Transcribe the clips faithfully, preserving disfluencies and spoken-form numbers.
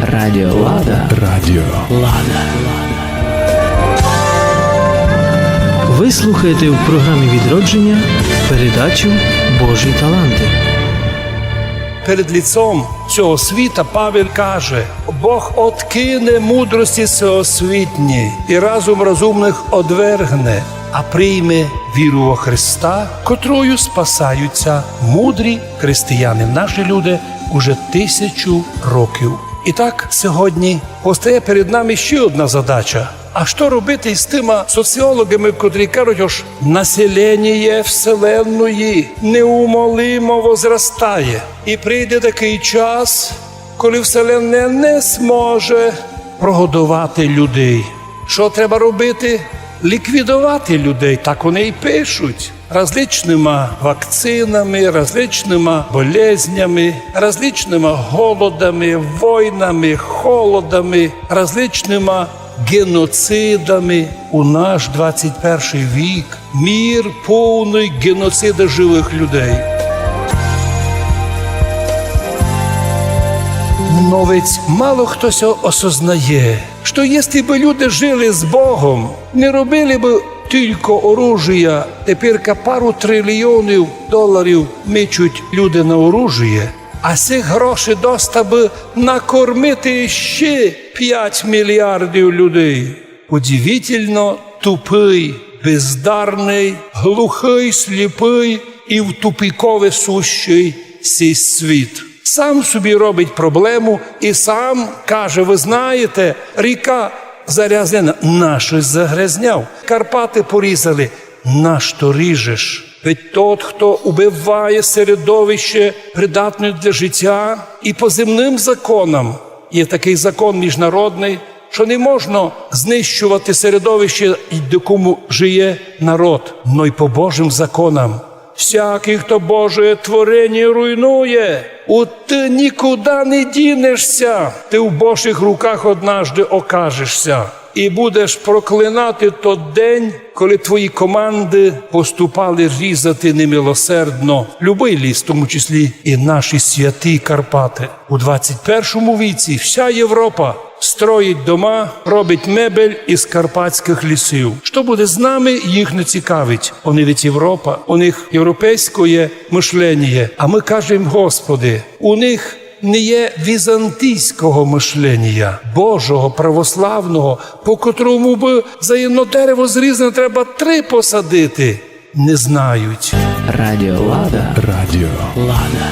Радіо Лада. Радіо Лада. Ви слухаєте в програмі «Відродження» передачу «Божі таланти». Перед ліцом сього світа Павел каже: «Бог откине мудрости сеосвітньої і разум розумных одвергне, а прийме віру во Христа, котрою спасають ся мудрі християни, наші люди, уже тисячу років». І так сьогодні постає перед нами ще одна задача. А што робити з тыма соціологами, котрі кажуть, ож населеніє Вселенної неумолимо возрастає? І прийде такый час, коли Вселенная не зможе прогодовати людей. Што треба робити? Ліквідовати людей, так они й пишуть. Различныма вакцинами, различныма болезнями, различныма голодами, войнами, холодами, различныма геноцидами. У наш двадцять першый вік мір повный геноцида живых людей. Но ведь мало хто сьо осознає, што єсли бы люди жили з Богом, не робили бы тілько оружія, теперька пару триліонів доларів мечуть люди на оружіє, а сих грошей доста бы накормити іщи пять мільярдів людей. Удивительно тупый, бездарный, глухый, сліпый і в тупикови сущий сей світ. Сам собі робить проблему і сам каже: «Вы знаєте, ріка загрязнена». Нашто загрязняв? Карпаты порізали. Нашто ріжеш? Ведь тот, хто убиває середовище, придатне для життя, і по земным законам, є такый закон міжнародный, што не можна знищовати середовище, в якому жиє народ, но й по Божым законам. Всякый, хто Божоє твореніє руйнує, у ты нікуда не дінешся, ты в Божых руках однажды окажешся. І будеш проклинати тот день, коли твої команды поступали різати немилосердно любый ліс, в тому числі і наші святі Карпаты. У двадцять першому віці вся Європа строїть дома, робить мебель із карпатськых лісів. Што буде з нами, їх не цікавить. Они ведь Європа, у них європейськоє мышленіє. А мы кажем: «Господи, у них не є візантійського мышленія, Божого, православного, по котрому бы за єдно дерево зрізане треба три посадити». Не знають. Радіо Лада. Радіо Лада.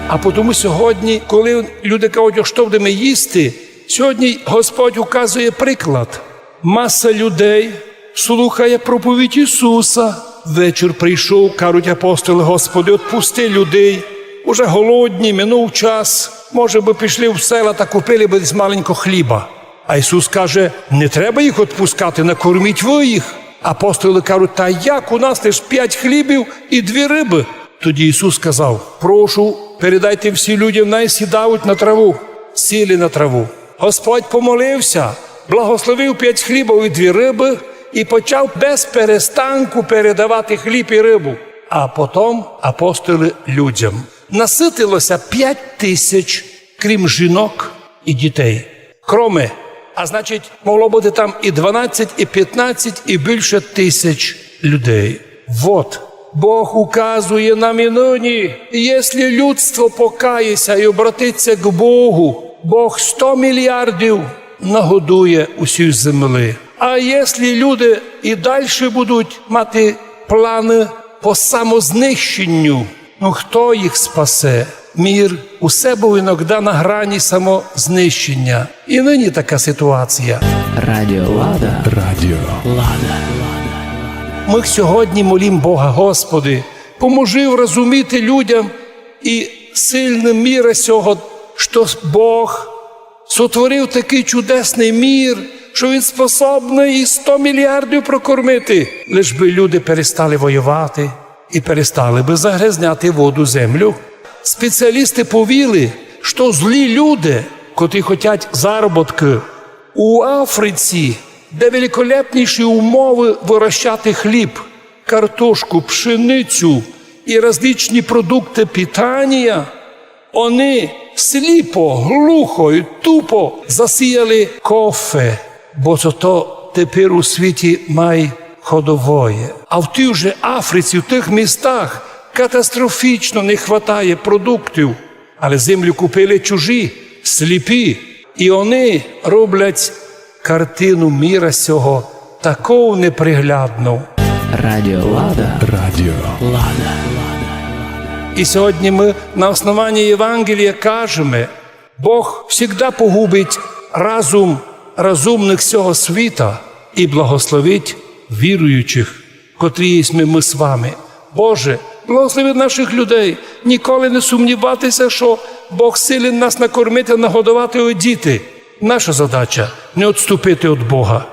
А потому сьогодні, коли люди кажуть: «А што будеме їсти?», сьогодні Господь указує приклад. Маса людей слухає проповідь Ісуса. Вечір прийшов, кажуть апостоли: «Господи, отпусти людей. Уже голодні, минув час. Може бы пішли в села та купили бы десь маленько хліба». А Ісус каже: «Не треба їх отпускати, накорміть вы їх». Апостоли кажуть: «Та як, у нас лиш пять хлібів і дві рыбы». Тоді Ісус сказав: «Прошу, передайте всім людям, най сідають на траву». Сіли на траву. Господь помолився, благословив пять хлібів і дві рыбы і почав без перестанку передавати хліб і рыбу. А потом апостоли людям. Насытилося пять тисяч, крім жінок і дітей. Кроме, а значить, могло быти там і дванадцять, і пятнадцять, і більше тисяч людей. Вот, Бог указує нам і нині: єсли людство покає ся і обратить ся к Богу, Бог сто мільярдів нагодує усій землі. А єсли люди і дальше будуть мати планы по самознищенню, ну, хто їх спасе? Мір усе быв іногда на грані самознищеня. І нині така ситуація. Радіо Лада. Радіо Лада. Мы сьогодні молім Бога: «Господи, поможи врозуміти людям і сильным міра сього, што Бог сотворив такый чудесный мір, што він способный і сто мільярдів прокормити, лиш бы люди перестали воювати і перестали бы загрязняти воду, землю». Спеціалісты повіли, што злі люди, котрі хотять заробіткы, у Африці, де великолепніші умовы вырощати хліб, картошку, пшеницю і различні продукты питанія, Они сліпо, глухо й тупо засіяли кофе, бо то, то тепер у світі май ходовоє. А в тій же Африці, в тых містах катастрофічно не хватає продуктів. Але землю купили чужі, сліпі. І они роблять картину міра сього таков неприглядну. Радіо Лада. Радіо Лада. І сьогодні мы на основанні Євангелія кажеме: Бог всегда погубить разум разумных сього світа і благословить віруючих, котрі єсьме мы з вами. Боже, благослови нашых людей, ніколи не сумнівати ся, што Бог силен нас накормити, нагодовати, одіти. Наша задача — не одступити од Бога.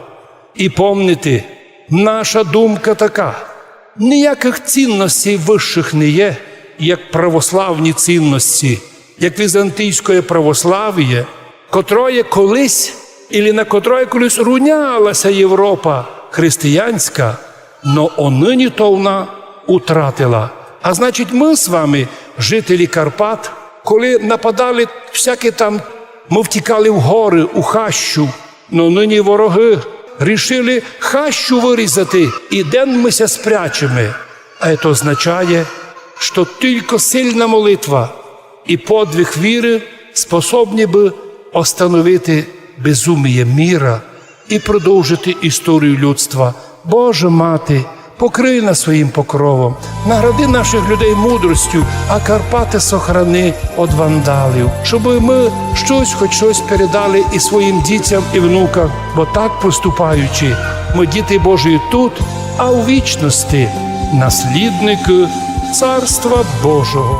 І помнити, наша думка така: ніякых цінностей высшых не є, як православні цінності, як візантійськоє православіє, котроє колись, ілі на котроє колись руняла ся Європа християнська, но оныні то вона утратила. А значить, мы з вами, жителі Карпат, коли нападали всякі там, мы втікали в горы, у хащу, но нині ворогы рішили хащу вырізати, і де мы ся спрячеме? А то означає, што тілько сильна молитва і подвиг віры способні бы остановити безуміє міра і продовжити історію людства. Боже Мати, покрий нас своїм покровом, награди нашых людей мудростю, а Карпаты сохрани од вандалів, щобы мы штось, хоч штось передали і своїм дітям, і внукам, бо так поступаючи, мы діти Божі тут, а у вічности наслідникы Царства Божого.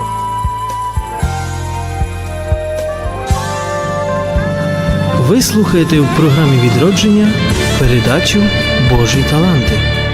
Вы слухаєте в програмі «Відродження» передачу «Божі таланты».